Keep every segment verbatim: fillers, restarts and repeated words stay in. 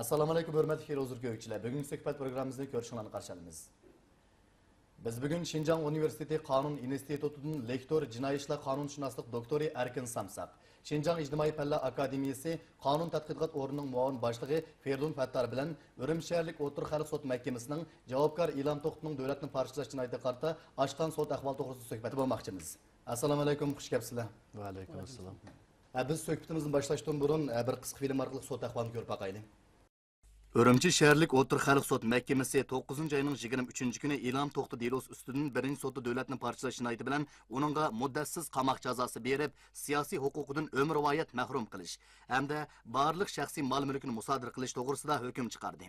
ئەسسالامۇئەلەيكۇم، ھۆرمەتلىك تېلېۋىزور كۆرگۈچىلەر. بۈگۈنكى سۆھبەت پروگراممىمىزنى كۆرۈشۈڭلارنى قارشى ئالىمىز. بىز بۈگۈن شىنجاڭ ئۇنىۋېرسىتېتى قانۇن ئىنستىتۇتىدىن لېكتور، جىنايى ئىشلار قانۇنشۇناسلىق دوكتورى ئەركىن سامساق، شىنجاڭ ئىجتىمائىي پەنلەر ئاكادېمىيىسى قانۇن تەتقىقات ئورنىنىڭ مۇئاۋىن باشلىقى فېرىدۇن فەتتار بىلەن ئۈرۈمچى شەھەرلىك ئوتتۇرا خەلق سوت مەھكىمىسىنىڭ جاۋابكار ئىلھام توختىنىڭ دۆلەتنى پارچىلاش جىنايىتىگە قارىتا ئاچقان سوت ئەھۋالى توغرىسىدا سۆھبەتتە بولماقچىمىز. ئەسسالامۇئەلەيكۇم، خۇش كەپسىلەر. ۋەئەلەيكۇم ئەسسالام. ھە، بىز سۆھبىتىمىزنى باشلاشتىن بۇرۇن، ھە، بىر قىسقا فىلىم ئارقىلىق سوت ئەھۋالىنى كۆرۈپ باقايلى. ئۈرۈمچى شەھەرلىك ئوتتۇرا خەلق سوت مەھكىمىسى توققۇزىنچى ئاينىڭ يىگىرمە ئۈچىنچى كۈنى ئىلھام توختى دېلوسى ئۈستىدىن بىرىنچى سوتتا دۆلەتنى پارچىلاش جىنايىتى بىلەن ئۇنىڭغا مۇددەتسىز قاماق جازاسى بېرىپ، سىياسىي ھوقۇقىدىن ئۆمۈرۋايەت مەھرۇم قىلىش ھەمدە بارلىق شەخسىي مال-مۈلكىنى مۇسادىرە قىلىش توغرىسىدا ھۆكۈم چىقاردى.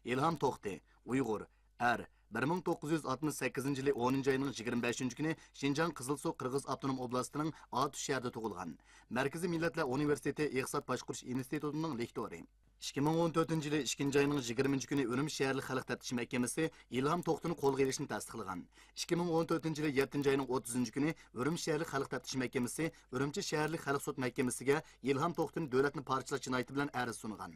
ئىلھام توختى، ئۇيغۇر، ئەر، بىر مىڭ توققۇز يۈز ئاتمىش سەككىزىنچى يىلى ئونىنچى ئاينىڭ يىگىرمە بەشىنچى كۈنى شىنجاڭ قىزىلسۇ قىرغىز ئاپتونوم ئوبلاستىنىڭ ئاتۇش شەھىرىدە تۇغۇلغان. مەركىزىي مىللەتلەر ئۇنىۋېرسىتېتى ئىقتىساد باشقۇرۇش ئىنستىتۇتىنىڭ لېكتورى. ئىككى مىڭ ئون تۆتىنچى يىلى ئىككىنچى ئاينىڭ يىگىرمىنچى كۈنى ئۈرۈمچى شەھەرلىك خەلق تەپتىش مەھكىمىسى ئىلھام توختىنى قولغا ئېلىشنى تەستىقلىغان. ئىككى مىڭ ئون تۆتىنچى يىلى يەتتىنچى ئاينىڭ ئوتتۇزىنچى كۈنى ئۈرۈمچى شەھەرلىك خەلق تەپتىش مەھكىمىسى ئۈرۈمچى شەھەرلىك خەلق سوت مەھكىمىسىگە ئىلھام توختىنى دۆلەتنى پارچىلاش جىنايىتى بىلەن ئەرز سۇنغان.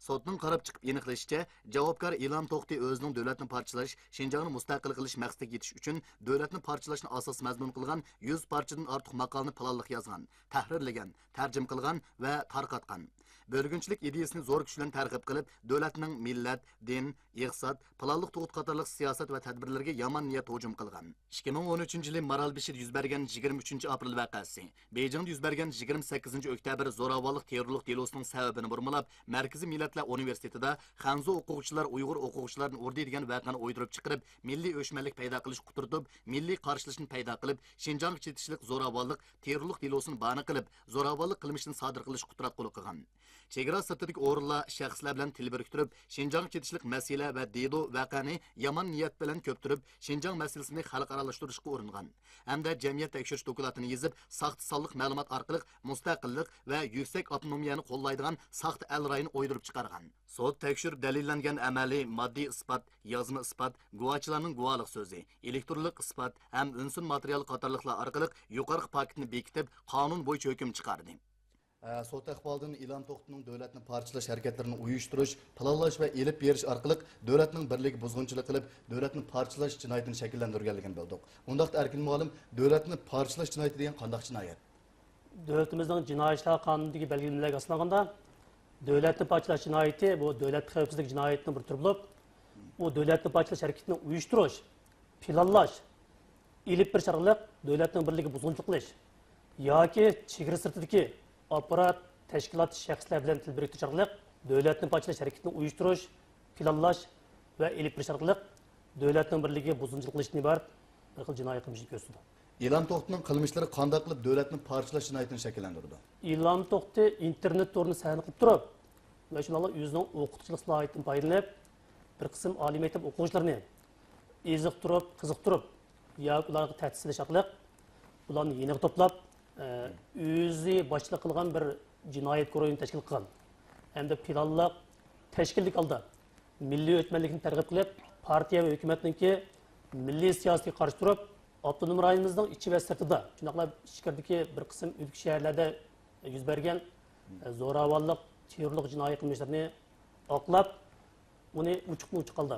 سوتنىڭ قاراپ چىقىپ ئېنىقلىشىچە، جاۋابكار ئىلھام توختى ئۆزىنىڭ دۆلەتنى پارچىلاش، شىنجاڭنى مۇستەقىل قىلىش مەقسىتىگە يېتىش ئۈچۈن دۆلەتنى پارچىلاشنى ئاساس مەزمۇن قىلغان يۈز پارچىدىن ئارتۇق ماقالىنى پىلانلىق يازغان، تەھرىرلىگەن، تەرجىمە قىلغان ۋە تارقاتقان. بۆلگۈنچىلىك ئىدىيىسىنى زور كۈچ بىلەن تەرغىب قىلىپ، دۆلەتنىڭ مىللەت، دىن، ئىقتىساد، پىلانلىق تۇغۇت قاتارلىق سىياسەت ۋە تەدبىرلىرىگە يامان نىيەت ھۇجۇم قىلغان. ئىككى مىڭ ئون ئۈچىنچى يىلى مارالبېشىدا يۈز بەرگەن يىگىرمە ئۈچىنچى ئاپرېل ۋەقەسى، بېيجىڭدا يۈز بەرگەن يىگىرمە سەككىزىنچى ئۆكتەبىر زوراۋانلىق تېررورلۇق دېلوسىنىڭ سەۋەبىنى بۇرمىلاپ، مەركىزىي مىللەتلەر ئۇنىۋېرسىتېتىدا خەنزۇ ئوقۇغۇچىلار ئۇيغۇر ئوقۇغۇچىلاردىن ئۇردى دېگەن ۋەقەنى ئويدۇرۇپ چىقىرىپ، مىللىي ئۆچمەنلىك پەيدا قىلىشقا قۇترىتىپ، مىللىي قارشىلىشىشنى پەيدا قىلىپ، شىنجاڭغا چېتىشلىق زوراۋانلىق، تېررورلۇق دېلوسىنى باھانە قىلىپ، زوراۋانلىق قىلمىشىنى سادىر قىلىشقا قۇتراتقۇلۇق قىلغان. چېگرا سىرتىدىكى ئورۇنلار، شەخسلەر بىلەن تىل بىرىكتۈرۈپ، شىنجاڭغا چېتىشلىق مەسىلە ۋە دېلو ۋەقەنى يامان نىيەت بىلەن كۆپتۈرۈپ، شىنجاڭ مەسىلىسىنى خەلقئارالاشتۇرۇشقا ئۇرۇنغان ھەمدە جەمئىيەت تەكشۈرۈش دوكلاتىنى يېزىپ، ساختا سانلىق مەلۇمات ئارقىلىق مۇستەقىللىق ۋە يۈكسەك ئاپتونومىيەنى قوللايدىغان ساختا ئەل رايىنى ئويدۇرۇپ چىقارغان. سوت تەكشۈرۈپ دەلىللەنگەن ئەمەلىي ماددىي ئىسپات، يازما ئىسپات، گۇۋاھچىلارنىڭ گۇۋاھلىق سۆزى، ئېلېكترونلۇق ئىسپات ھەم ئۈنسىن ماتېرىيالى قاتارلىقلار ئارقىلىق يۇقىرىقى پاكىتنى بېكىتىپ، قانۇن بويىچە ھۆكۈم چىقاردى. ئە، سوت ئەھۋالىدىن ئىلھام توختىنىڭ دۆلەتنى پارچىلاش ھەرىكەتلىرىنى ئۇيۇشتۇرۇش، پىلانلاش ۋە ئېلىپ بېرىش ئارقىلىق دۆلەتنىڭ بىرلىكىگە بۇزغۇنچىلىق قىلىپ، دۆلەتنى پارچىلاش جىنايىتىنى شەكىللەندۈرگەنلىكىنى بىلدۇق. ئۇنداقتا ئەركىن مۇئەللىم، دۆلەتنى پارچىلاش جىنايىتى دېگەن قانداق جىنايەت؟ دۆلىتىمىزنىڭ جىنايى ئىشلار قانۇنىدىكى بەلگىلىمىلەرگە ئاساسلانغاندا، دۆلەتنى پارچىلاش جىنايىتى بۇ دۆلەت خەۋپسىزلىكى جىنايىتىنىڭ بىر تۈرى بولۇپ، ئۇ دۆلەتنى پارچىلاش ھەرىكىتىنى ئۇيۇشتۇرۇش، پىلانلاش، ئېلىپ بېرىش ئارقىلىق دۆلەتنىڭ بىرلىكىگە بۇزغۇنچىلىق قىلىش ياكى چېگرا سىرتىدىكى ئاپپارات، تەشكىلات، شەخسلەر بىلەن تىل بىرىكتۈرۈش ئارقىلىق دۆلەتنى پارچىلاش ھەرىكىتىنى ئۇيۇشتۇرۇش، پىلانلاش ۋە ئېلىپ بېرىش ئارقىلىق دۆلەتنىڭ بىرلىكىگە بۇزغۇنچىلىق قىلىشتىن ئىبارەت بىر خىل جىنايى قىلمىشنى كۆرسىتىدۇ. ئىلھام توختىنىڭ قىلمىشلىرى قانداق قىلىپ دۆلەتنى پارچىلاش جىنايىتىنى شەكىللەندۈرىدۇ؟ ئىلھام توختى ئىنتېرنېت تورىنى سەھنە قىلىپ تۇرۇپ ۋە شۇنداقلا ئۆزىنىڭ ئوقۇتقۇچىلىق سالاھىيىتىدىن پايدىلىنىپ، بىر قىسىم ئالىي مەكتەپ ئوقۇغۇچىلىرىنى ئېزىقتۇرۇپ، قىزىقتۇرۇپ ياكى ئۇلارغا تەھدىت سېلىش ئارقىلىق ئۇلارنى يېنىغا توپلاپ، ئە، ئۆزى باشچىلىق قىلغان بىر جىنايەت گۇرۇھىنى تەشكىل قىلغان ھەمدە پىلانلىق، تەشكىللىك ھالدا مىللىي ئۆچمەنلىكنى تەرغىب قىلىپ، پارتىيە ۋە ھۆكۈمەتنىڭكى مىللىي سىياسىتىگە قارشى تۇرۇپ، ئاپتونوم رايونىمىزنىڭ ئىچى ۋە سىرتىدا، شۇنداقلا ئىچكىرىدىكى بىر قىسىم ئۆلكە شەھەرلەردە يۈز بەرگەن، ئە، زوراۋانلىق، تېررورلۇق جىنايى قىلمىشلىرىنى ئاقلاپ، ئۇنى ئوچۇقمۇ ئوچۇق ھالدا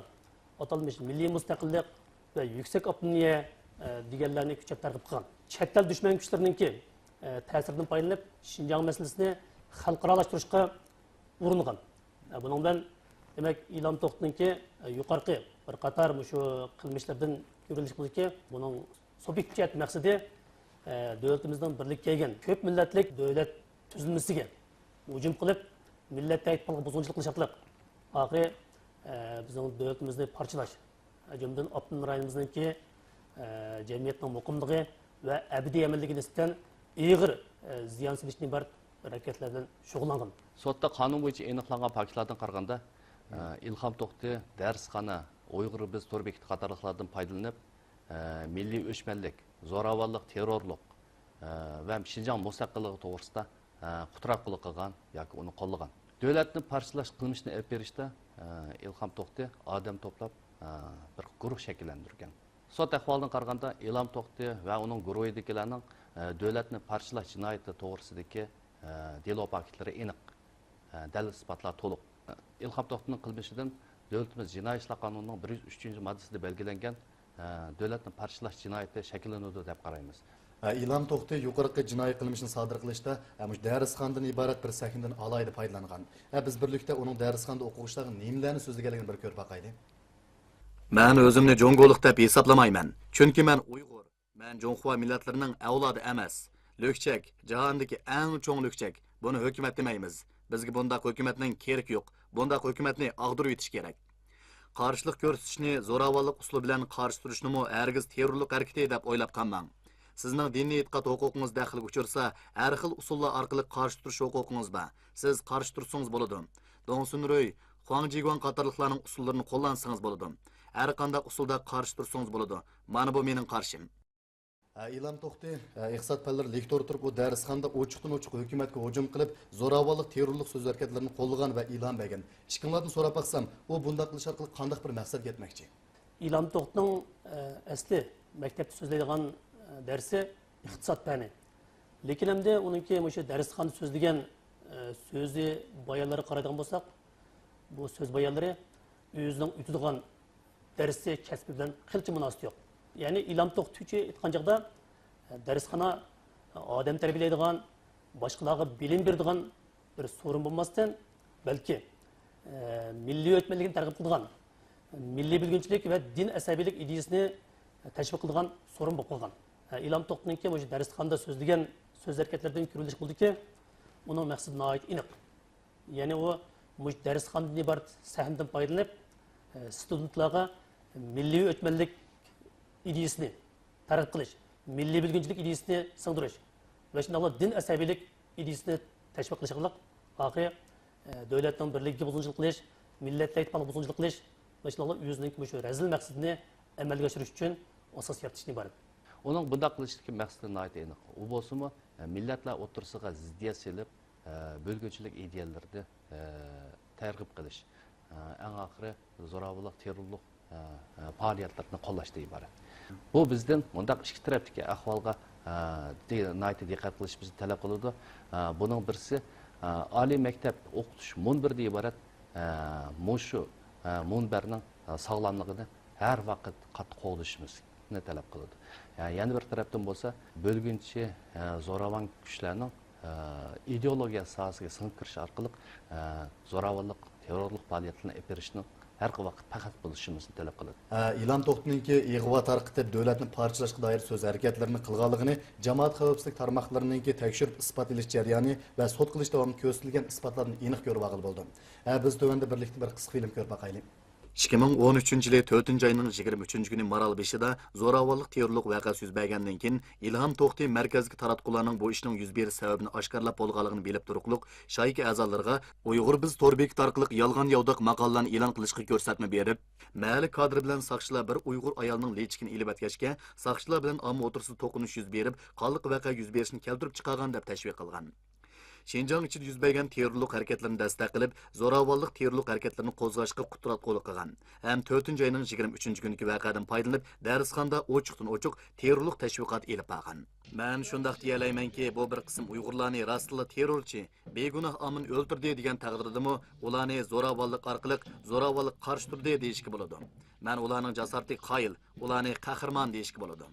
ئاتالمىش مىللىي مۇستەقىللىق ۋە يۈكسەك ئاپتونومىيە، ئە، دېگەنلەرنى كۈچەپ تەرغىب قىلغان. چەت ئەل دۈشمەن كۈچلىرىنىڭكى، ئە، تەسىرىدىن پايدىلىنىپ، شىنجاڭ مەسىلىسىنى خەلقئارالاشتۇرۇشقا ئۇرۇنغان. ئە، بۇنىڭ بىلەن، دېمەك، ئىلھام توختىنىڭكى، ئە، يۇقىرىقى بىر قاتار مۇشۇ قىلمىشلىرىدىن كۆرۈلۈشى بولىدۇكى، بۇنىڭ سۇبيېكتىپ جەھەتتىن مەقسىتى، ئە، دۆلىتىمىزنىڭ بىرلىككە كەلگەن كۆپ مىللەتلىك دۆلەت تۈزۈلمىسىگە ھۇجۇم قىلىپ، مىللەت تەۋپىقىگە بۇزغۇنچىلىق قىلىش ئارقىلىق، ئاخىرى، ئە، بىزنىڭ دۆلىتىمىزنى پارچىلاش، جۈملىدىن ئاپتونوم رايونىمىزنىڭكى، ئە، جەمئىيەتنىڭ مۇقىملىقى ۋە ئەبەدىي ئەمىنلىكىگە نىسبەتەن ئېغىر، ئە، زىيان سېلىشتىن ئىبارەت ھەرىكەتلەر بىلەن شۇغۇللانغان. سوتتا قانۇن بويىچە ئېنىقلانغان پاكىتلاردىن قارىغاندا، ئە، ئىلھام توختى دەرسخانا، ئۇيغۇر بىز تور بېكىتى قاتارلىقلاردىن پايدىلىنىپ، ئە، مىللىي ئۆچمەنلىك، زوراۋانلىق، تېررورلۇق، ئە، ۋە شىنجاڭ مۇستەقىللىقى توغرىسىدا، ئە، قۇتراتقۇلۇق قىلغان ياكى ئۇنى قوللىغان. دۆلەتنى پارچىلاش قىلمىشىنى ئېلىپ بېرىشتە، ئە، ئىلھام توختى ئادەم توپلاپ، ئە، بىر گۇرۇھ شەكىللەندۈرگەن. سوت ئەھۋالىدىن قارىغاندا، ئىلھام توختى ۋە ئۇنىڭ گۇرۇھىدىكىلەرنىڭ، ئە، دۆلەتنى پارچىلاش جىنايىتى توغرىسىدىكى، ئە، دېلو پاكىتلىرى ئېنىق، ئە، دەلىل-ئىسپاتلار تولۇق. ئىلھام توختىنىڭ قىلمىشىدىن دۆلىتىمىز جىنايى ئىشلار قانۇنىنىڭ بىر يۈز ئۈچىنچى ماددىسىدا بەلگىلەنگەن، ئە، دۆلەتنى پارچىلاش جىنايىتى شەكىللىنىدۇ دەپ قارايمىز. ئە، ئىلھام توختى يۇقىرىقى جىنايى قىلمىشنى سادىر قىلىشتا، ئە، مۇشۇ دەرسخانىدىن ئىبارەت بىر سەھنىدىن ئالاھىدە پايدىلانغان. ئە، بىز بىرلىكتە ئۇنىڭ دەرسخانىدا ئوقۇغۇچىلارغا نېمىلەرنى سۆزلىگەنلىكىنى بىر كۆرۈپ باقايلى. مەن ئۆزۈمنى جۇڭگولۇق دەپ ھېسابلىمايمەن، چۈنكى مەن ئۇيغۇر. مەن جۇڭخۇا مىللەتلىرىنىڭ ئەۋلادى ئەمەس. لۈكچەك، جاھاندىكى ئەڭ چوڭ لۈكچەك. بۇنى ھۆكۈمەت دېمەيمىز. بىزگە بۇنداق ھۆكۈمەتنىڭ كېرىكى يوق. بۇنداق ھۆكۈمەتنى ئاغدۇرۇۋېتىش كېرەك. قارشىلىق كۆرسىتىشنى زوراۋانلىق ئۇسۇلى بىلەن قارشى تۇرۇشنىمۇ ھەرگىز تېررورلۇق ھەرىكىتى دەپ ئويلاپ قالماڭ. سىزنىڭ دىنىي ئېتىقاد ھوقۇقىڭىز دەخلىگە ئۇچرىسا، ھەر خىل ئۇسۇللار ئارقىلىق قارشى تۇرۇش ھوقۇقىڭىز بار. سىز قارشى تۇرسىڭىز بولىدۇ. دۇڭ سۈنرۈي، خۇاڭ جىگۇەن قاتارلىقلارنىڭ ئۇسۇللىرىنى قوللانسىڭىز بولىدۇ. ھەر قانداق ئۇسۇلدا قارشى تۇرسىڭىز بولىدۇ. مانا بۇ مېنىڭ قارشىم. ئە، ئىلھام توختى، ئە، ئىقتىساد پەنلىرى لېكتورى تۇرۇپ، ئۇ دەرسخانىدا ئوچۇقتىن ئوچۇق ھۆكۈمەتكە ھۇجۇم قىلىپ، زوراۋانلىق، تېررورلۇق سۆز ھەرىكەتلىرىنى قوللىغان ۋە ئىلھام بەرگەن. ئىككىڭلاردىن سوراپ باقسام، ئۇ بۇنداق قىلىش ئارقىلىق قانداق بىر مەقسەتكە يەتمەكچى؟ ئىلھام توختىنىڭ، ئە، ئەسلى مەكتەپتە سۆزلەيدىغان، ئە، دەرسى ئىقتىساد پەنى. لېكىن ئەمدى ئۇنىڭكى مۇشۇ دەرسخانىدا سۆزلىگەن، ئە، سۆزى بايانلىرىغا قارايدىغان بولساق، بۇ سۆز بايانلىرى ئۆزىنىڭ ئۆتىدىغان دەرسى، كەسپى بىلەن قىلچە مۇناسىۋىتى يوق. يەنى ئىلھام توختىچە ئېيتقان چاغدا، دەرسخانا ئادەم تەربىيەلەيدىغان، باشقىلارغا بىلىم بېرىدىغان بىر سورۇن بولماستىن، بەلكى، ئە، مىللىي ئۆچمەنلىكنى تەرغىب قىلىدىغان، مىللىي بۆلگۈنچىلىك ۋە دىن ئەسەبىيلىك ئىدىيىسىنى تەشۋىق قىلىدىغان سورۇن بولۇپ قالغان. ئە، ئىلھام توختىنىڭكى مۇشۇ دەرسخانىدا سۆزلىگەن سۆز ھەرىكەتلىرىدىن كۆرۈۋېلىشقا بولىدۇكى، ئۇنىڭ مەقسىتى ناھايىتى ئېنىق. يەنى ئۇ مۇشۇ دەرسخانىدىن ئىبارەت سەھنىدىن پايدىلىنىپ، ئە، ستۇدېنتلارغا مىللىي ئۆچمەنلىك ئىدىيىسىنى تەرغىب قىلىش، مىللىي بۆلگۈنچىلىك ئىدىيىسىنى سىڭدۈرۈش ۋە شۇنداقلا دىن ئەسەبىيلىك ئىدىيىسىنى تەشۋىق قىلىش ئارقىلىق ئاخىرى، ئە، دۆلەتنىڭ بىرلىكىگە بۇزغۇنچىلىق قىلىش، مىللەتلەر ئىتتىپاقلىقىغا بۇزغۇنچىلىق قىلىش ۋە شۇنداقلا ئۆزىنىڭكى مۇشۇ رەزىل مەقسىتىنى ئەمەلگە ئاشۇرۇش ئۈچۈن ئاساس يارىتىشتىن ئىبارەت. ئۇنىڭ بۇنداق قىلىشتىكى مەقسىتى ناھايىتى ئېنىق. ئۇ بولسىمۇ، ئە، مىللەتلەر ئوتتۇرىسىغا زىددىيەت سېلىپ، ئە، بۆلگۈنچىلىك ئىدىيەلىرىنى، ئە، تەرغىب قىلىش، ئە، ئەڭ ئاخىرى زوراۋانلىق، تېررورلۇق، ئە، ئە، پائالىيەتلىرىنى قوللاشتىن ئىبارەت. بۇ بىزدىن مۇنداق ئىككى تەرەپتىكى ئەھۋالغا، ئە، دى-، ناھايىتى دىققەت قىلىشىمىزنى تەلەپ قىلىدۇ. ئە، بۇنىڭ بىرسى، ئە، ئالىي مەكتەپ ئوقۇتۇش مۇنبىرىدىن ئىبارەت، ئە، مۇشۇ، ئە، مۇنبەرنىڭ، ئە، ساغلاملىقىنى ھەر ۋاقىت قاتتىق قوغدىشىمىزنى تەلەپ قىلىدۇ. يەنە بىر تەرەپتىن بولسا، بۆلگۈنچى، ئە، زوراۋان كۈچلەرنىڭ، ئە، ئىدېئولوگىيە ساھەسىگە سىڭىپ كىرىش ئارقىلىق، ئە، زوراۋانلىق، تېررورلۇق پائالىيەتلىرىنى ئېلىپ بېرىشنىڭ ھەر ۋاقىت پەخەس بولۇشىمىزنى تەلەپ قىلىدۇ. ئە، ئىلھام توختىنىڭكى ئىغۋا تارقىتىپ، دۆلەتنى پارچىلاشقا دائىر سۆز ھەرىكەتلىرىنى قىلغانلىقىنى جامائەت خەۋپسىزلىك تارماقلىرىنىڭكى تەكشۈرۈپ ئىسپاتلىنىش جەريانى ۋە سوتقا ئېلىش داۋامىدا كۆرسىتىلگەن ئىسپاتلاردىن ئېنىق كۆرۈۋالغىلى بولىدۇ. ئە، بىز تۆۋەندە بىرلىكتە بىر قىسقا فىلىم كۆرۈپ باقايلى. ئىككى مىڭ ئون ئۈچىنچى يىلى تۆتىنچى ئاينىڭ يىگىرمە ئۈچىنچى كۈنى مارالبېشىدا زوراۋانلىق، تېررورلۇق ۋەقەسى يۈز بەرگەندىن كېيىن، ئىلھام توختى مەركەزدىكى تاراتقۇلارنىڭ بۇ ئىشنىڭ يۈز بېرىش سەۋەبىنى ئاشكارىلاپ بولغانلىقىنى بىلىپ تۇرۇقلۇق، شايكا ئەزالىرىغا ئۇيغۇر بىز تور بېكىتى ئارقىلىق يالغان ياۋىداق ماقالىلەرنى ئېلان قىلىشقا كۆرسەتمە بېرىپ، مەھەللە كادىرى بىلەن ساقچىلار بىر ئۇيغۇر ئايالنىڭ لىچىكىنى ئېلىۋەتكەچكە، ساقچىلار بىلەن ئامما ئوتتۇرىسىدا توقۇنۇش يۈز بېرىپ، قانلىق ۋەقە يۈز بېرىشنى كەلتۈرۈپ چىقارغان دەپ تەشۋىق قىلغان. شىنجاڭ ئىچىدە يۈز بەرگەن تېررورلۇق ھەرىكەتلىرىنى دەستەك قىلىپ، زوراۋانلىق، تېررورلۇق ھەرىكەتلىرىنى قوزغاشقا قۇتراتقۇلۇق قىلغان ھەم تۆتىنچى ئاينىڭ يىگىرمە ئۈچىنچى كۈنىدىكى ۋەقەدىن پايدىلىنىپ، دەرسخانىدا ئوچۇقتىن ئوچۇق تېررورلۇق تەشۋىقاتى ئېلىپ بارغان. مەن شۇنداق دېيەلەيمەنكى، بۇ بىر قىسىم ئۇيغۇرلارنى راستتىنلا تېررورچى، بىگۇناھ ئاممىنى ئۆلتۈردى دېگەن تەقدىردىمۇ، ئۇلارنى زوراۋانلىق ئارقىلىق زوراۋانلىققا قارشى تۇردى دېيىشكە بولىدۇ. مەن ئۇلارنىڭ جاسارىتىگە قايىل، ئۇلارنى قەھرىمان دېيىشكە بولىدۇ.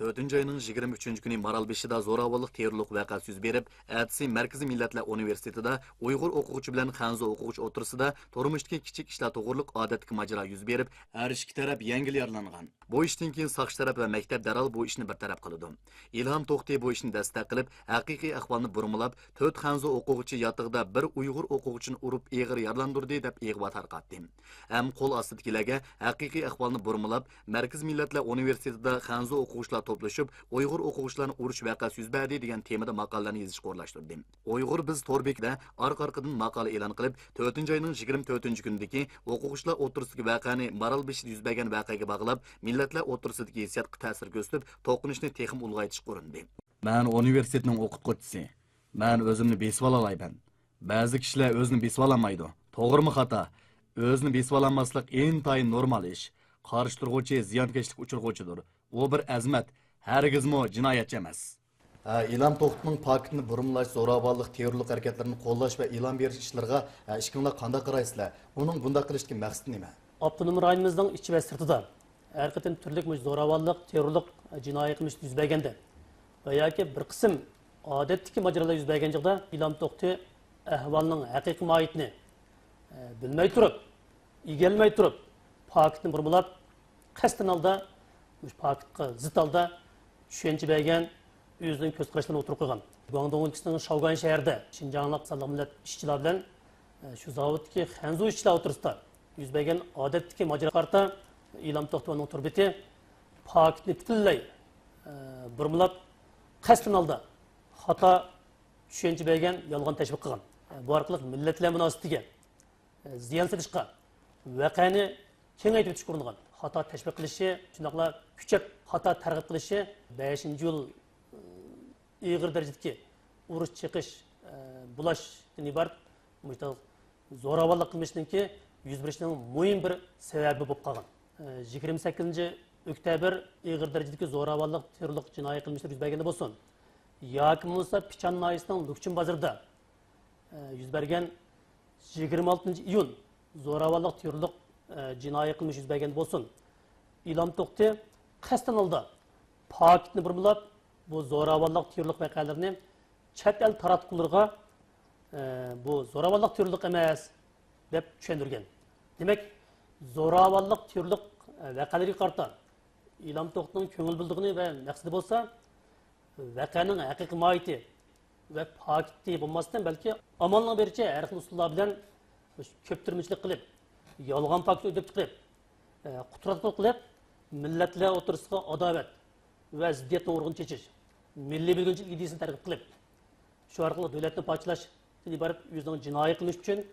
تۆتىنچى ئاينىڭ يىگىرمە ئۈچىنچى كۈنى مارالبېشىدا زوراۋانلىق، تېررورلۇق ۋەقەسى يۈز بېرىپ، ئەتىسى مەركىزىي مىللەتلەر ئۇنىۋېرسىتېتىدا ئۇيغۇر ئوقۇغۇچى بىلەن خەنزۇ ئوقۇغۇچى ئوتتۇرىسىدا تۇرمۇشتىكى كىچىك ئىشلار توغرىلىق ئادەتتىكى ماجىرا يۈز بېرىپ، ھەر ئىككى تەرەپ يەڭگىل يارىلانغان. بۇ ئىشتىن كېيىن ساقچى تەرەپ ۋە مەكتەپ دەرھال بۇ ئىشنى بىر تەرەپ قىلىدۇ. ئىلھام توختى بۇ ئىشنى دەستەك قىلىپ، ھەقىقىي ئەھۋالنى بۇرمىلاپ، تۆت خەنزۇ ئوقۇغۇچى ياتىقىدا بىر ئۇيغۇر ئوقۇغۇچىنى ئۇرۇپ ئېغىر يارىلاندۇردى دەپ ئىغۋا تارقاتتى. ھەم قول ئاستىدىكىلەرگە ھەقىقىي ئەھۋالنى بۇرمىلاپ، مەركىزىي مىللەتلەر ئۇنىۋېرسىتېتىدا خەنزۇ ئوقۇغۇچىلار توپلىشىپ، ئۇيغۇر ئوقۇغۇچىلارنى ئۇرۇش ۋەقەسى يۈز بەردى دېگەن تېمىدا ماقالىلەرنى يېزىشقا ئورۇنلاشتۇردى. ئۇيغۇر بىز تور بېكىتىدە ئارقا-ئارقىدىن ماقالە ئېلان قىلىپ، تۆتىنچى ئاينىڭ يىگىرمە تۆتىنچى كۈنىدىكى ئوقۇغۇچىلار ئوتتۇرىسىدىكى ۋەقەنى مارالبېشىدا يۈز بەرگەن ۋەقەگە باغلاپ، مىللەتلەر ئوتتۇرىسىدىكى ھېسسىياتقا تەسىر كۆرسىتىپ، توقۇنۇشنى تېخىمۇ ئۇلغايتىشقا ئۇرۇندى. مەن ئۇنىۋېرسىتېتنىڭ ئوقۇتقۇچىسى. مەن ئۆزۈمنى بېسىۋالالايمەن. بەزى كىشىلەر ئۆزىنى بېسىۋالالمايدۇ. توغرىمۇ خاتا؟ ئۆزىنى بېسىۋالالماسلىق ئىنتايىن نورمال ئىش. قارشى تۇرغۇچى زىيانكەشلىككە ئۇچرىغۇچىدۇر. ئۇ بىر ئەزىمەت، ھەرگىزمۇ جىنايەتچى ئەمەس. ئىلھام توختىنىڭ پاكىتنى بۇرمىلاش، زوراۋانلىق، تېررورلۇق ھەرىكەتلىرىنى قوللاش ۋە ئىلھام بېرىش ئىشلىرىغا ئىككىڭلار قانداق قارايسىلەر؟ ئۇنىڭ بۇنداق قىلىشتىكى مەقسىتى نېمە؟ ئاپتونوم رايونىمىزنىڭ ئىچى ۋە سىرتىدا ھەر قېتىم تۈرلۈك مۇشۇ زوراۋانلىق، تېررورلۇق جىنايى قىلمىش يۈز بەرگەندە ۋە ياكى بىر قىسىم ئادەتتىكى ماجىرالار يۈز بەرگەن چاغدا ئىلھام توختى ئەھۋالنىڭ ھەقىقىي ماھىيىتىنى، ئە، بىلمەي تۇرۇپ، ئىگىلىمەي تۇرۇپ، پاكىتنى بۇرمىلاپ، قەستەن ھالدا مۇشۇ پاكىتقا زىت ھالدا چۈشەنچە بەرگەن، ئۆزىنىڭ كۆز قاراشلىرىنى ئوتتۇرىغا قويغان. گۇاڭدۇڭ ئۆلكىسىنىڭ شاۋگۇەن شەھىرىدە شىنجاڭلىق سانلىق مىللەت ئىشچىلار بىلەن، ئە، شۇ زاۋۇتتىكى خەنزۇ ئىشچىلار ئوتتۇرىسىدا يۈز بەرگەن ئادەتتىكى ماجىراغا قارىتا ئىلھام توختى ۋە ئۇنىڭ تۇربىتى پاكىتنى پۈتۈنلەي، ئە، بۇرمىلاپ، قەستەن ھالدا خاتا چۈشەنچە بەرگەن، يالغان تەشۋىق قىلغان. ئە، بۇ ئارقىلىق مىللەتلەر مۇناسىۋىتىگە، ئە، زىيان سېلىشقا، ۋەقەنى كېڭەيتىۋېتىشكە ئۇرۇنغان. خاتا تەشۋىق قىلىشى، شۇنداقلا كۈچەپ خاتا تەرغىب قىلىشى، بەشىنچى ئىيۇل، ئە، ئېغىر دەرىجىدىكى ئۇرۇش، چېقىش، ئە، بۇلاشتىن ئىبارەت مۇشۇنداق زوراۋانلىق قىلمىشىنىڭكى يۈز بېرىشىنىڭ مۇھىم بىر سەۋەبى بولۇپ قالغان. ئە، يىگىرمە سەككىزىنچى ئۆكتەبىر ئېغىر دەرىجىدىكى زوراۋانلىق، تېررورلۇق جىنايى قىلمىشلىرى يۈز بەرگەندە بولسۇن، ياكى بولمىسا پىچان ناھىيەسىنىڭ لۇكچىن بازىرىدا، ئە، يۈز بەرگەن يىگىرمە ئالتىنچى ئىيۇن زوراۋانلىق، تېررورلۇق، ئە، جىنايى قىلمىش يۈز بەرگەندە بولسۇن، ئىلھام توختى قەستەن ھالدا پاكىتنى بۇرمىلاپ، بۇ زوراۋانلىق، تېررورلۇق ۋەقەلىرىنى چەت ئەل تاراتقۇلىرىغا، ئە، بۇ زوراۋانلىق، تېررورلۇق ئەمەس، دەپ چۈشەندۈرگەن. دېمەك، زوراۋانلىق، تېررورلۇق، ئە، ۋەقەلىرىگە قارىتا ئىلھام توختىنىڭ كۆڭۈل بۆلىدىغىنى ۋە مەقسىتى بولسا، ۋەقەنىڭ ھەقىقىي ماھىيىتى ۋە پاكىتى بولماستىن، بەلكى ئامالنىڭ بېرىچە ھەر خىل ئۇسۇللار بىلەن كۆپتۈرمىچىلىك قىلىپ، يالغان پاكىت ئۆيدۈرۈپ چىقىرىپ، ئە، قۇتراتقۇلۇق قىلىپ، مىللەتلەر ئوتتۇرىسىغا ئاداۋەت ۋە زىددىيەتنىڭ ئۇرۇقىنى چېچىش، مىللىي بۆلگۈنچىلىك ئىدىيىسىنى تەرغىب قىلىپ، شۇ ئارقىلىق دۆلەتنى پارچىلاشتىن ئىبارەت ئۆزىنىڭ جىنايى قىلمىشى ئۈچۈن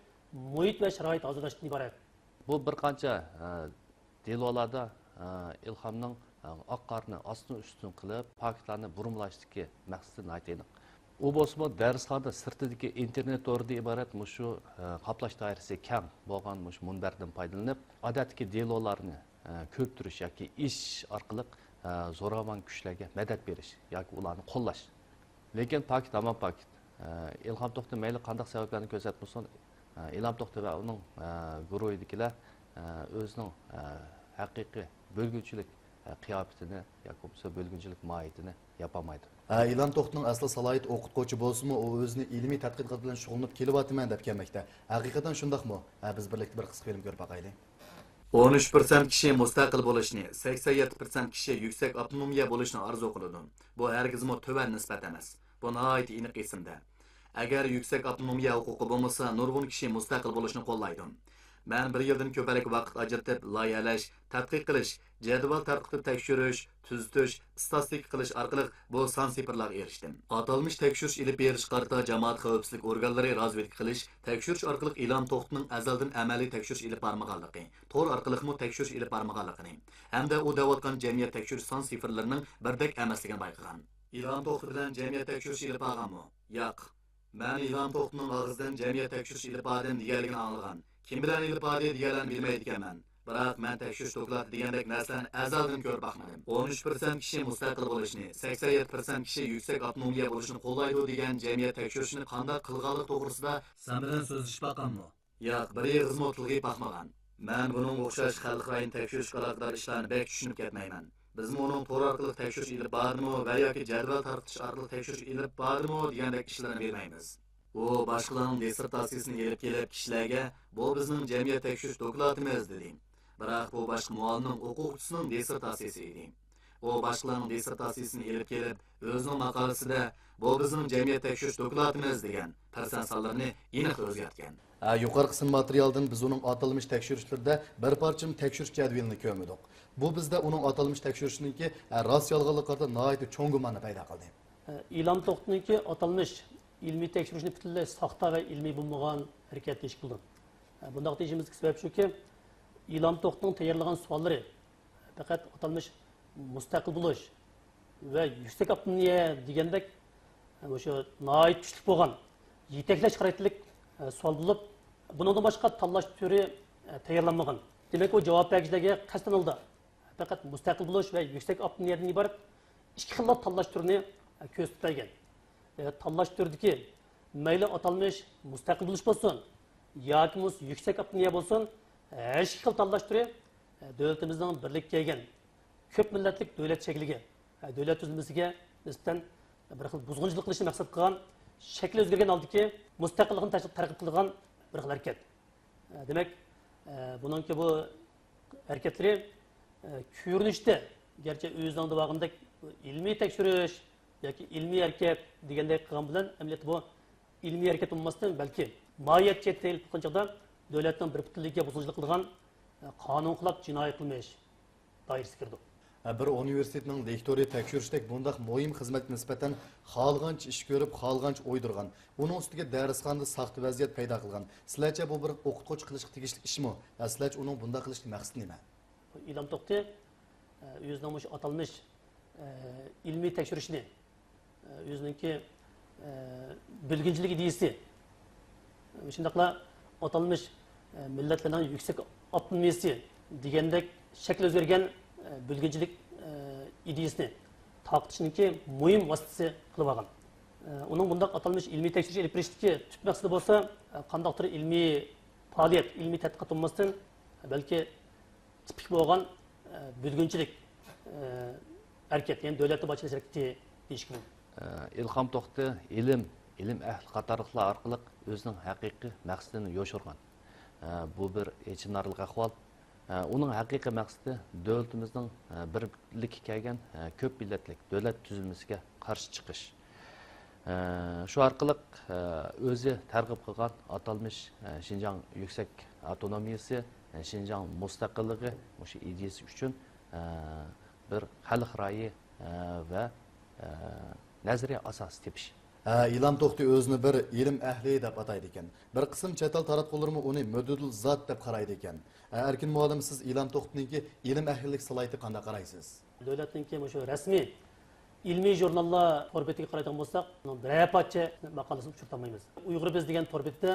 مۇھىت ۋە شارائىت ھازىرلاشتىن ئىبارەت. بۇ بىر قانچە، ئە، دېلولاردا، ئە، ئىلھامنىڭ، ئە، ئاق قارنى ئاستىن ئۈستۈن قىلىپ، پاكىتلارنى بۇرمىلاشتىكى مەقسىتى ناھايىتى ئېنىق. ئۇ بولسىمۇ دەرسخانا سىرتىدىكى ئىنتېرنېت تورىدىن ئىبارەت مۇشۇ، ئە، قاپلاش دائىرىسى كەڭ بولغان مۇشۇ مۇنبەردىن پايدىلىنىپ، ئادەتتىكى دېلولارنى، ئە، كۆپتۈرۈش ياكى ئېشىش ئارقىلىق، ئە، زوراۋان كۈچلەرگە مەدەت بېرىش ياكى ئۇلارنى قوللاش. لېكىن پاكىت ھامان پاكىت. ئە، ئىلھام توختى مەيلى قانداق سەۋەبلەرنى كۆرسەتمىسۇن، ئە، ئىلھام توختى ۋە ئۇنىڭ، ئە، گۇرۇھىدىكىلەر، ئە، ئۆزىنىڭ، ئە، ھەقىقىي بۆلگۈنچىلىك، ئە، قىياپىتىنى ياكى بولمىسا بۆلگۈنچىلىك ماھىيىتىنى ياپالمايدۇ. ئە، ئىلھام توختىنىڭ ئەسلى سالاھىيىتى ئوقۇتقۇچى بولسىمۇ، ئۇ ئۆزىنى ئىلمىي تەتقىقات بىلەن شۇغۇللىنىپ كېلىۋاتىمەن دەپ كەلمەكتە. ھەقىقەتەن شۇنداقمۇ؟ ئە، بىز بىرلىكتە بىر قىسقا فىلىم كۆرۈپ باقايلى. ئون ئۈچ پىرسەنت كىشى مۇستەقىل بولۇشنى، سەكسەن يەتتە پىرسەنت كىشى يۈكسەك ئاپتونومىيە بولۇشنى ئارزۇ قىلىدۇ. بۇ ھەرگىزمۇ تۆۋەن نىسبەت ئەمەس. بۇ ناھايىتى ئېنىق ئېسىمدە. ئەگەر يۈكسەك ئاپتونومىيە ھوقۇقى بولمىسا، نۇرغۇن كىشى مۇستەقىل بولۇشنى قوللايدۇ. مەن بىر يىلدىن كۆپرەك ۋاقىت ئاجرىتىپ، لايىھەلەش، تەتقىق قىلىش، جەدۋەل تارقىتىپ تەكشۈرۈش، تۈزىتىش، ئىستاتىستىكا قىلىش ئارقىلىق بۇ سان سىفىرلارغا ئېرىشتىم. ئاتالمىش تەكشۈرۈش ئېلىپ بېرىش قارىتا جامائەت خەۋپسىزلىك ئورگانلىرى رازۋېدكا قىلىش، تەكشۈرۈش ئارقىلىق ئىلھام توختىنىڭ ئەزەلدىن ئەمەلىي تەكشۈرۈش ئېلىپ بارمىغانلىقى، تور ئارقىلىقمۇ تەكشۈرۈش ئېلىپ بارمىغانلىقىنى ھەمدە ئۇ دەۋاتقان جەمئىيەت تەكشۈرۈش سان سىفىرلىرىنىڭ بىردەك ئەمەسلىكىنى بايقىغان. ئىلھام توختى بىلەن جەمئىيەت تەكشۈرۈش ئېلىپ بارغانمۇ؟ ياق. مەن ئىلھام توختىنىڭ ئاغزىدىن جەمئىيەت تەكشۈرۈش ئېلىپ باردىم دېگەنلىكىنى ئاڭلىغان. كىم بىلەن ئېلىپ باردى دېگەنلەرنى بىلمەيدىكەنمەن. بىراق مەن تەكشۈرۈش دوكلاتى دېگەندەك نەرسىلەرنى ئەزەلدىن كۆرۈپ باقمىدىم. ئون ئۈچ پىرسەنت كىشى مۇستەقىل بولۇشنى، سەكسەن يەتتە پىرسەنت كىشى يۈكسەك ئاپتونومىيە بولۇشنى قوللايدۇ دېگەن جەمئىيەت تەكشۈرۈشنى قانداق قىلغانلىقى توغرىسىدا سەن بىلەن سۆزلىشىپ باققانمۇ؟ ياق، بىر ئېغىزمۇ تىلغا ئېلىپ باقمىغان. مەن بۇنىڭغا ئوخشاش خەلقئارايىنى تەكشۈرۈشكە ئالاقىدار ئىشلارنى بەك چۈشىنىپ كەتمەيمەن. بىزمۇ ئۇنىڭ تور ئارقىلىق تەكشۈرۈش ئېلىپ باردىمۇ ۋە ياكى جەدۋەل تارقىتىش ئارقىلىق تەكشۈرۈش ئېلىپ باردىمۇ دېگەندەك ئىشلارنى بىلمەيمىز. ئۇ باشقىلارنىڭ دىسسېرتاتسىيىسىنى ئېلىپ كېلىپ، كىشىلەرگە، «بۇ بىزنىڭ جەمئىيەت تەكشۈرۈش دوكلاتىمىز» دېدى. بىراق بۇ باشقا مۇئەللىمنىڭ، ئوقۇغۇچىسىنىڭ دىسسېرتاتسىيىسى ئىدى. ئۇ باشقىلارنىڭ دىسسېرتاتسىيىسىنى ئېلىپ كېلىپ، ئۆزىنىڭ ماقالىسىدە، «بۇ بىزنىڭ جەمئىيەت تەكشۈرۈش دوكلاتىمىز» دېگەن پىرسەنت سانلىرىنى ئېنىق ئۆزگەرتكەن. ھە، يۇقىرىقى سىن ماتېرىيالىدىن بىز ئۇنىڭ ئاتالمىش تەكشۈرۈشلىرىدە بىر پارچىمۇ تەكشۈرۈش جەدۋىلىنى كۆرمىدۇق. بۇ بىزدە ئۇنىڭ ئاتالمىش تەكشۈرۈشىنىڭكى، ھە، راست يالغانلىقىغا قارىتا ناھايىتى چوڭ گۇماننى پەيدا قىلدى. ئىلھام توختىنىڭكى ئاتالمىش ئىلمىي تەكشۈرۈشنى پۈتۈنلەي ساختا ۋە ئىلمىي بولمىغان ھەرىكەت دېيىشكە بولىدۇ. بۇنداق دېيىشىمىزدىكى سەۋەب شۇكى، ئىلھام توختىنىڭ تەييارلىغان سوئاللىرى پەقەت ئاتالمىش مۇستەقىل بولۇش ۋە يۈكسەك ئاپتونومىيە دېگەندەك، مۇشۇ ناھايىتى كۈچلۈك بولغان يېتەكلەش خاراكتېرلىك سوئال بولۇپ، بۇنىڭدىن باشقا تاللاش تۈرى تەييارلانمىغان. دېمەك، ئۇ جاۋاب بەرگۈچىلەرگە قەستەن ھالدا پەقەت مۇستەقىل بولۇش ۋە يۈكسەك ئاپتونومىيەدىن ئىبارەت ئىككى خىللا تاللاش تۈرىنى كۆرسىتىپ بەرگەن. ئە، تاللاش تۈرىدىكى مەيلى ئاتالمىش مۇستەقىل بولۇش بولسۇن ياكى بولمىسا يۈكسەك ئاپتونومىيە بولسۇن، ھەر ئىككى خىل تاللاش تۈرى، ئە، دۆلىتىمىزنىڭ بىرلىككە كەلگەن كۆپ مىللەتلىك دۆلەت شەكلىگە، ئە، دۆلەت تۈزۈلمىسىگە نىسبەتەن بىر خىل بۇزغۇنچىلىق قىلىشنى مەقسەت قىلغان، شەكلى ئۆزگەرگەن ھالدىكى مۇستەقىللىقنى تەش-، تەرغىب قىلىدىغان بىر خىل ھەرىكەت. ئە، دېمەك، ئە، بۇنىڭكى بۇ ھەرىكەتلىرى، ئە، كۆرۈنۈشتە گەرچە ئۆزىنىڭ دەۋالغىنىدەك ئىلمىي تەكشۈرۈش ياكى ئىلمىي ھەرىكەت دېگەندەك قىلغان بىلەن، ئەمەلىيەتتە بۇ ئىلمىي ھەرىكەت بولماستىن، بەلكى ماھىيەت جەھەتتە ئېلىپ بارغان چاغدا دۆلەتنىڭ بىر پۈتۈنلۈكىگە بۇزغۇنچىلىق قىلىدىغان، ئە، قانۇن خىلاپ جىنايى قىلمىش دائىرىسىگە كىرىدۇ. بىر ئۇنىۋېرسىتېتنىڭ لېكتورى تەكشۈرۈشتەك بۇنداق مۇھىم خىزمەتكە نىسبەتەن خالىغانچە ئىش كۆرۈپ، خالىغانچە ئويدۇرغان، ئۇنىڭ ئۈستىگە دەرسخانىدا ساختا ۋەزىيەت پەيدا قىلغان. سىلەرچە بۇ بىر ئوقۇتقۇچى قىلىشقا تېگىشلىك ئىشمۇ؟ سىلەرچە ئۇنىڭ بۇنداق قىلىشتىكى مەقسىتى نېمە؟ ئىلھام توختى، ئە، ئۆزىنىڭ مۇشۇ ئاتالمىش، ئە، ئىلمىي تەكشۈرۈشىنى، ئە، ئۆزىنىڭكى، ئە، بۆلگۈنچىلىك ئىدىيىسى، شۇنداقلا ئاتالمىش، ئە، مىللەتلەرنىڭ يۈكسەك ئاپتونومىيىسى دېگەندەك شەكلى ئۆزگەرگەن، ئە، بۆلگۈنچىلىك، ئە، ئىدىيىسىنى تارقىتىشنىڭكى مۇھىم ۋاسىتىسى قىلىپ ئالغان. ئە، ئۇنىڭ بۇنداق ئاتالمىش ئىلمىي تەكشۈرۈش ئېلىپ بېرىشتىكى تۈپ مەقسىتى بولسا، ئە، قانداقتۇر ئىلمىي پائالىيەت، ئىلمىي تەتقىقات بولماستىن، بەلكى تىپىك بولغان، ئە، بۆلگۈنچىلىك، ئە، ھەرىكەت، يەنى دۆلەتنى پارچىلاش ھەرىكىتى دېيىشكە بولىدۇ. ئە، ئىلھام توختى ئىلىم، ئىلىم ئەھلى قاتارلىقلار ئارقىلىق ئۆزىنىڭ ھەقىقىي مەقسىتىنى يوشۇرغان. ئە، بۇ بىر ئېچىنارلىق ئەھۋال. ئە، ئۇنىڭ ھەقىقىي مەقسىتى دۆلىتىمىزنىڭ، ئە، بىرلىككە كەلگەن، ئە، كۆپ مىللەتلىك دۆلەت تۈزۈلمىسىگە قارشى چىقىش. ئە، شۇ ئارقىلىق، ئە، ئۆزى تەرغىب قىلغان ئاتالمىش، ئە، شىنجاڭ يۈكسەك ئاپتونومىيىسى، ئە، شىنجاڭ مۇستەقىللىقى مۇشۇ ئىدىيىسى ئۈچۈن، ئە، بىر خەلق رايى، ئە، ۋە، ئە، نەزەرىيە ئاساسى تېپىش. ئە، ئىلھام توختى ئۆزىنى بىر ئىلىم ئەھلى دەپ ئاتايدىكەن. بىر قىسىم چەت ئەل تاراتقۇلىرىمۇ ئۇنى مۆتىدىل زات دەپ قارايدىكەن. ئە، ئەركىن مۇئەللىم، سىز ئىلھام توختىنىڭكى ئىلىم ئەھلىلىك سالاھىيىتىگە قانداق قارايسىز؟ دۆلەتنىڭكى مۇشۇ رەسمىي ئىلمىي ژۇرناللار تور بېتىگە قارايدىغان بولساق، ئۇنىڭ بىرەر پارچە ماقالىسىنى ئۇچرىتالمايمىز. ئۇيغۇر بىز دېگەن تور بېتىدە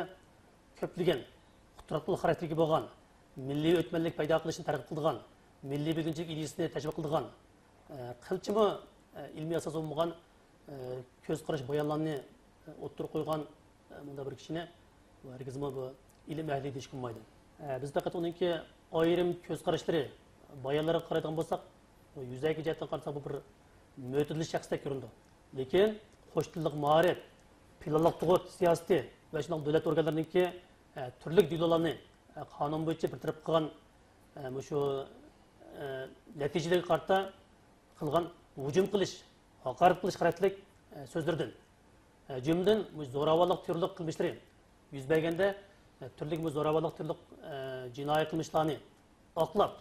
كۆپلىگەن قۇتراتقۇلۇق خاراكتېرىگە بولغان، مىللىي ئۆچمەنلىك پەيدا قىلىشنى تەرغىب قىلىدىغان، مىللىي بۆلگۈنچىلىك ئىدىيىسىنى تەشۋىق قىلىدىغان، ئە، قىلچىمۇ، ئە، ئىلمىي ئاساس بولمىغان، ئە، كۆز قاراش بايانلارنى، ئە، ئوتتۇرىغا قويغان، ئە، مۇنداق بىر كىشىنى ھەرگىزمۇ بۇ ئىلىم ئەھلى دېيىشكە بولمايدۇ. ئە، بىز پەقەت ئۇنىڭكى ئايرىم كۆز قاراشلىرى، بايانلىرىغا قارايدىغان بولساق، بۇ يۈزەكى جەھەتتىن قارىساق، بۇ بىر مۆتىدىل شەخستەك كۆرۈنىدۇ. لېكىن قوش تىللىق مائارىپ، پىلانلىق تۇغۇت سىياسىتى ۋە شۇنداق دۆلەت ئورگانلىرىنىڭكى، ئە، تۈرلۈك دېلولارنى، ئە، قانۇن بويىچە بىر تەرەپ قىلغان، ئە، مۇشۇ، ئە، نەتىجىلىرىگە قارىتا قىلغان ھۇجۇم قىلىش، ھاقارەت قىلىش خاراكتېرلىك، ئە، سۆزلىرىدىن، ئە، جۈملىدىن مۇشۇ زوراۋانلىق تېررورلۇق قىلمىشلىرى يۈز بەرگەندە، ئە، تۈرلۈك مۇشۇ زوراۋانلىق تېررورلۇق، ئە، جىنايى قىلمىشلارنى ئاقلاپ،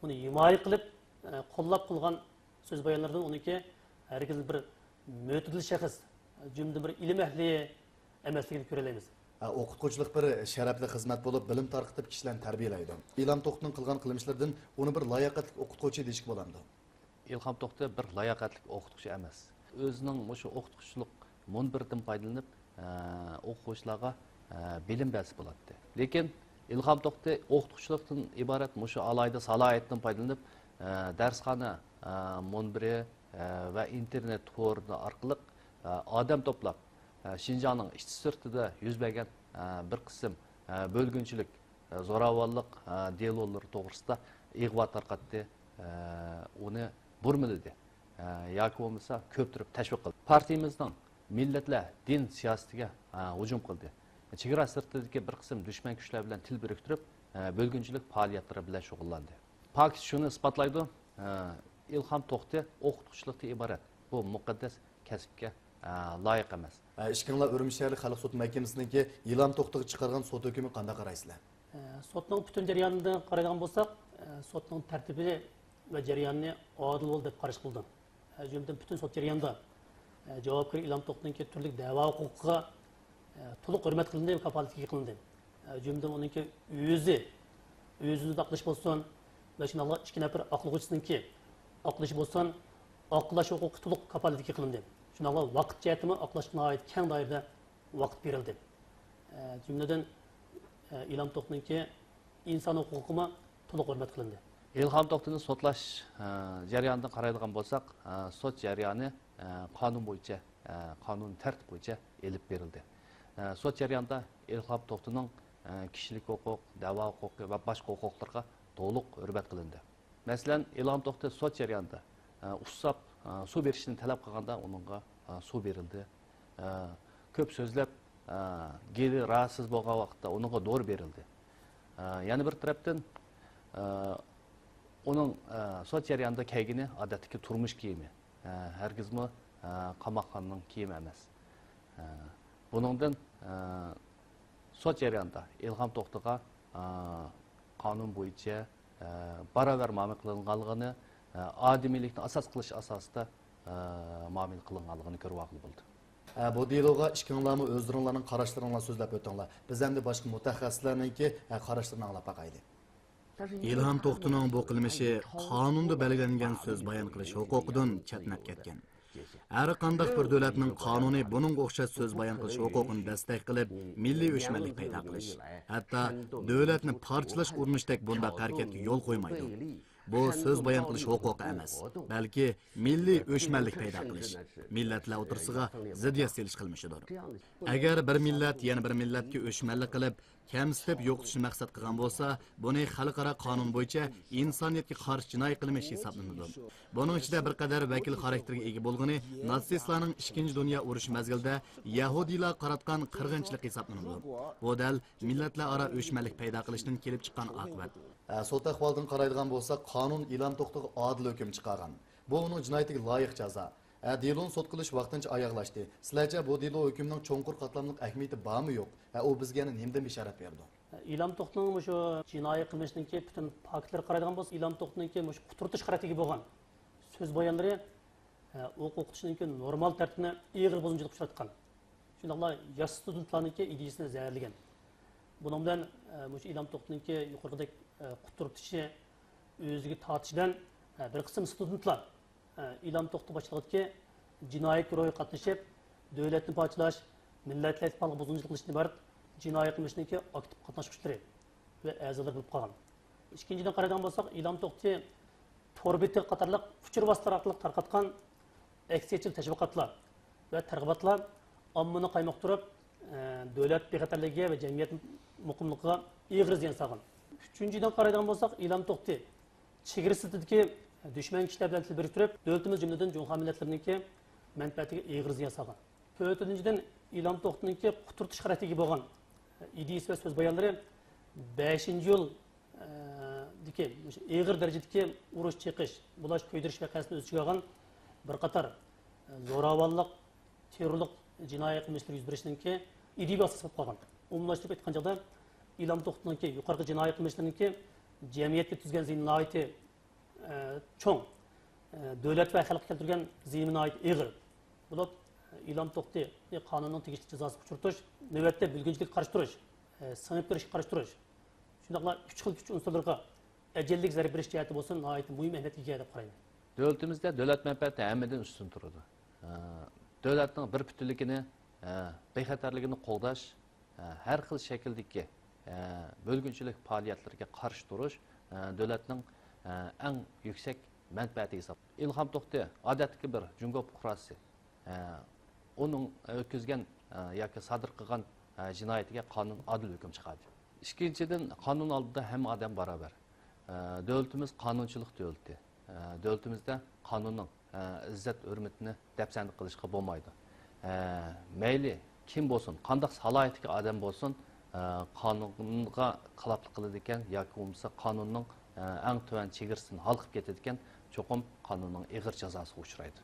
ئۇنى ھىمايە قىلىپ، ئە، قوللاپ قىلغان سۆز بايانلىرىدىن ئۇنىڭكى ھەرگىز بىر مۆتىدىل شەخس، جۈملىدىن بىر ئىلىم ئەھلى ئەمەسلىكىنى كۆرەلەيمىز. ھە، ئوقۇتقۇچىلىق بىر شەرەپلىك خىزمەت بولۇپ، بىلىم تارقىتىپ كىشىلەرنى تەربىيەلەيدۇ. ئىلھام توختىنىڭ قىلغان قىلمىشلىرىدىن ئۇنى بىر لاياقەتلىك ئوقۇتقۇچى دېيىشكە بولامدۇ؟ ئىلھام توختى بىر لاياقەتلىك ئوقۇتقۇچى ئەمەس. ئۆزىنىڭ مۇشۇ ئوقۇتقۇچىلىق مۇنبىرىدىن پايدىلىنىپ، ئە، ئوقۇغۇچىلارغا، ئە، بىلىم بەرسە بولاتتى. لېكىن ئىلھام توختى ئوقۇتقۇچىلىقتىن ئىبارەت مۇشۇ ئالاھىدە سالاھىيەتتىن پايدىلىنىپ، ئە، دەرسخانا، ئە، مۇنبىرى، ئە، ۋە ئىنتېرنېت تورى ئارقىلىق، ئە، ئادەم توپلاپ، ئە، شىنجاڭنىڭ ئىچى سىرتىدا يۈز بەرگەن، ئە، بىر قىسىم، ئە، بۆلگۈنچىلىك، ئە، زوراۋانلىق، ئە، دېلولىرى توغرىسىدا ئىغۋا تارقاتتى، ئە، ئۇنى بۇرمىلىدى، ئە، ياكى بولمىسا كۆپتۈرۈپ تەشۋىق قىلدى. پارتىيىمىزنىڭ مىللەتلەر دىن سىياسىتىگە، ئە، ھۇجۇم قىلدى. چېگرا سىرتىدىكى بىر قىسىم دۈشمەن كۈچلەر بىلەن تىل بىرىكتۈرۈپ، ئە، بۆلگۈنچىلىك پائالىيەتلىرى بىلەن شۇغۇللاندى. پاكىت شۇنى ئىسپاتلايدۇ، ئە، ئىلھام توختى ئوقۇتقۇچىلىقتىن ئىبارەت بۇ مۇقەددەس كەسىپكە، ئە، لايىق ئەمەس. ئە، ئىككىڭلار ئۈرۈمچى شەھەرلىك خەلق سوت مەھكىمىسىنىڭكى ئىلھام توختىغا چىقارغان سوت ھۆكمىگە قانداق قارايسىلەر؟ ئە، سوتنىڭ پۈتۈن جەريانىدىن قارايدىغان بولساق، ئە، سوتنىڭ تەرتىپى ۋە جەريانىنى ئادىل بولدى دەپ قاراشقا بولىدۇ. ئە، جۈملىدىن پۈتۈن سوت جەريانىدا، ئە، جاۋابكار ئىلھام توختىنىڭكى تۈرلۈك دەۋا ھوقۇقىغا، ئە، تولۇق ھۆرمەت قىلىندى ۋە كاپالەتلىك قىلىندى. ئە، جۈملىدىن ئۇنىڭكى ئۆزى، ئۆزىنى ئاقلاش بولسۇن ۋە شۇنداقلا ئىككى نەپەر ئاقلىغۇچىسىنىڭكى ئاقلىشى بولسۇن، ئاقلاش ھوقۇقى تولۇق كاپالەتلىك قىلىندى. شۇنداقلا ۋاقىت جەھەتتىمۇ ئاقلاشقا ناھايىتى كەڭ دائىرىدە ۋاقىت بېرىلدى. ئە، جۈملىدىن، ئە، ئىلھام توختىنىڭكى ئىنسان ھوقۇقىمۇ تولۇق ھۆرمەت قىلىندى. ئىلھام توختىنى سوتلاش، ئە، جەريانىدىن قارايدىغان بولساق، ئە، سوت جەريانى، ئە، قانۇن بويىچە، ئە، قانۇن تەرتىپ بويىچە ئېلىپ بېرىلدى. ئە، سوت جەريانىدا ئىلھام توختىنىڭ، ئە، كىشىلىك ھوقۇق، دەۋا ھوقۇقى ۋە باشقا ھوقۇقلىرىغا تولۇق ھۆرمەت قىلىندى. مەسىلەن، ئىلھام توختى سوت جەريانىدا، ئە، ئۇسساپ، ئە، سۇ بېرىشنى تەلەپ قىلغاندا، ئۇنىڭغا، ئە، سۇ بېرىلدى. ئە، كۆپ سۆزلەپ، ئە، گېلى راھەتسىز بولغان ۋاقىتتا ئۇنىڭغا دورا بېرىلدى. ئە، يەنە بىر تەرەپتىن، ئە، ئۇنىڭ، ئە، سوت جەريانىدا كىيگىنى ئادەتتىكى تۇرمۇش كىيىمى. ئە، ھەرگىزمۇ، ئە، قاماقخانىنىڭ كىيىمى ئەمەس. ئە، بۇنىڭدىن، ئە، سوت جەريانىدا ئىلھام توختىغا، ئە، قانۇن بويىچە، ئە، باراۋەر مۇئامىلە قىلىنغانلىقىنى، ئە، ئادىمىيلىكنى ئاساس قىلىش ئاساسىدا، ئە، مۇئامىلە قىلىنغانلىقىنى كۆرۈۋالغىلى بولىدۇ. ئە، بۇ دېلوغا ئىككىڭلارمۇ ئۆزلىرىڭلارنىڭ قاراشلىرىڭلارنى سۆزلەپ ئۆتۈڭلار. بىز ئەمدى باشقا مۇتەخەسسىسلەرنىڭكى، ئە، قاراشلىرىنى ئاڭلاپ باقايلى. ئىلھام توختىنىڭ بۇ قىلمىشى قانۇندا بەلگىلەنگەن سۆز بايان قىلىش ھوقۇقىدىن چەتنەپ كەتكەن. ھەر قانداق بىر دۆلەتنىڭ قانۇنى بۇنىڭغا ئوخشاش سۆز بايان قىلىش ھوقۇقىنى دەستەك قىلىپ، مىللىي ئۆچمەنلىك پەيدا قىلىش، ھەتتا دۆلەتنى پارچىلاش ئۇرۇنۇشتەك بۇنداق ھەرىكەتكە يول قويمايدۇ. بۇ سۆز بايان قىلىش ھوقۇقى ئەمەس، بەلكى مىللىي ئۆچمەنلىك پەيدا قىلىش، مىللەتلەر ئوتتۇرىسىغا زىددىيەت سېلىش قىلمىشىدۇر. ئەگەر بىر مىللەت يەنە بىر مىللەتكە ئۆچمەنلىك قىلىپ، كەمسىتىپ يوقىتىشنى مەقسەت قىلغان بولسا، بۇنى خەلقئارا قانۇن بويىچە ئىنسانىيەتكە قارشى جىنايى قىلمىش ھېسابلىنىدۇ. بۇنىڭ ئىچىدە بىر قەدەر ۋەكىل خاراكتېرىگە ئىگە بولغىنى ناتسىستلارنىڭ ئىككىنچى دۇنيا ئۇرۇشى مەزگىلىدە يەھۇدىيلارغا قاراتقان قىرغىنچىلىق ھېسابلىنىدۇ. بۇ دەل مىللەتلەر ئارا ئۆچمەنلىك پەيدا قىلىشتىن كېلىپ چىققان ئاقىۋەت. ئە، سوت ئەھۋالىدىن قارايدىغان بولساق، قانۇن ئىلھام توختىغا ئادىل ھۆكۈم چىقارغان. بۇ ئۇنىڭ جىنايىتىگە لايىق جازا. ئە، دېلونى سوت قىلىش ۋاقتىنچە ئاياغلاشتى. سىلەرچە، بۇ دېلو ھۆكۈمنىڭ چوڭقۇر قاتلاملىق ئەھمىيىتى بارمۇ يوق؟ ئە، ئۇ بىزگە يەنە نېمىدىن بېشارەت بېرىدۇ؟ ئىلھام توختىنىڭ مۇشۇ جىنايى قىلمىشنىڭكى پۈتۈن پاكىتلىرىغا قارايدىغان بولسا، ئىلھام توختىنىڭكى مۇشۇ قۇترىتىش خاراكتېرىگە بولغان سۆز بايانلىرى، ئە، ئوقۇتقۇچىنىڭكى نورمال تەرتىپىنى ئېغىر بۇزغۇنچىلىققا ئۇچراتقان. شۇنداقلا ياش ستۇدېنتلارنىڭكى ئىدىيىسىنى زەھەرلىگەن. بۇنىڭ بىلەن، ئە، مۇشۇ ئىلھام توختىنىڭكى يۇقىرىقىدەك، ئە، قۇترىتىشى، ئۆزىگە تارتىشى بىلەن، ئە، بىر قىسىم ستۇدېنتلار، ئە، ئىلھام توختى باشچىلىقىدىكى جىنايى گۇرۇھىغا قاتنىشىپ، دۆلەتنى پارچىلاش، مىللەتلەر ئىتتىپاقلىقىغا بۇزغۇنچىلىق قىلىشتىن ئىبارەت جىنايى قىلمىشنىڭكى ئاكتىپ قاتناشقۇچىلىرى ۋە ئەزالىرى بولۇپ قالغان. ئىككىنچىدىن قارايدىغان بولساق، ئىلھام توختى تور بېتى قاتارلىق ئۇچۇر ۋاسىتىلىرى ئارقىلىق تارقاتقان ئەكسىيەتچىل تەشۋىقاتلار ۋە تەرغىباتلار ئاممىنى قايمۇقتۇرۇپ، ئە، دۆلەت بىخەتەرلىكىگە ۋە جەمئىيەت مۇقىملىقىغا ئېغىر زىيان سالغان. ئۈچىنچىدىن قارايدىغان بولساق، ئىلھام توختى چېگرا سىرتىدىكى دۈشمەن كىشىلەر بىلەن تىل بىرىكتۈرۈپ، دۆلىتىمىز، جۈملىدىن جۇڭخۇا مىللەتلىرىنىڭكى مەنپەئەتىگە ئېغىر زىيان سالغان. تۆتىنچىدىن، ئىلھام توختىنىڭكى قۇترىتىش خاراكتېرىگە بولغان ئىدىيىسى ۋە سۆز بايانلىرى بەشىنچى يول، ئە، دىكى مۇشۇ ئېغىر دەرىجىدىكى ئۇرۇش، چېقىش، بۇلاش، كۆيدۈرۈش ۋەقەسىنى ئۆز ئىچىگە ئالغان بىر قاتار، ئە، زوراۋانلىق، تېررورلۇق جىنايى قىلمىشلىرى يۈز بېرىشنىڭكى ئىدىيىۋى ئاساس بولۇپ قالغان. ئومۇملاشتۇرۇپ ئېيتقان چاغدا، ئىلھام توختىنىڭكى يۇقىرىقى جىنايى قىلمىشلىرىنىڭكى جەمئىيەتكە يەتكۈزگەن زىيىنى ناھايىتى، ئە، چوڭ، ئە، دۆلەت ۋە خەلققە كەلتۈرگەن زىيىنى ناھايىتى ئېغىر بولۇپ، ئىلھام توختىنى قانۇننىڭ تېگىشلىك جازاسىغا ئۇچرىتىش، نۆۋەتتە بۆلگۈنچىلىككە قارشى تۇرۇش، ئە، سىڭىپ كىرىشكە قارشى تۇرۇش، شۇنداقلا ئۈچ خىل كۈچ ئۇنسۇرلىرىغا ئەجەللىك زەربە بېرىش جەھەتتە بولسا ناھايىتى مۇھىم ئەھمىيەتكە ئىگە دەپ قارايمەن. دۆلىتىمىزدە دۆلەت مەنپەئەتى ھەممىدىن ئۈستۈن تۇرىدۇ. ئە، دۆلەتنىڭ بىر پۈتۈنلۈكىنى، ئە، بىخەتەرلىكىنى قوغداش، ئە، ھەر خىل شەكىلدىكى، ئە، بۆلگۈنچىلىك پائالىيەتلىرىگە قارشى تۇرۇش، ئە، دۆلەتنىڭ، ئە، ئەڭ يۈكسەك مەنپەئەتى ھېساب. ئىلھام توختى ئادەتتىكى بىر جۇڭگو پۇقراسى. ئە، ئۇنىڭ ئۆتكۈزگەن، ئە، ياكى سادىر قىلغان، ئە، جىنايىتىگە قانۇن ئادىل ھۆكۈم چىقاردى. ئىككىنچىدىن، قانۇن ئالدىدا ھەممە ئادەم باراۋەر. ئە، دۆلىتىمىز قانۇنچىلىق دۆلىتى. ئە، دۆلىتىمىزدە قانۇننىڭ، ئە، ئىززەت ھۆرمىتىنى دەپسەندە قىلىشقا بولمايدۇ. ئە، مەيلى كىم بولسۇن، قانداق سالاھىيەتتىكى ئادەم بولسۇن، ئە، قانۇنغا خىلاپلىق قىلىدىكەن ياكى بولمىسا قانۇننىڭ، ئە، ئەڭ تۆۋەن چېگرىسىدىن ھالقىپ كېتىدىكەن، چوقۇم قانۇننىڭ ئېغىر جازاسىغا ئۇچرايدۇ.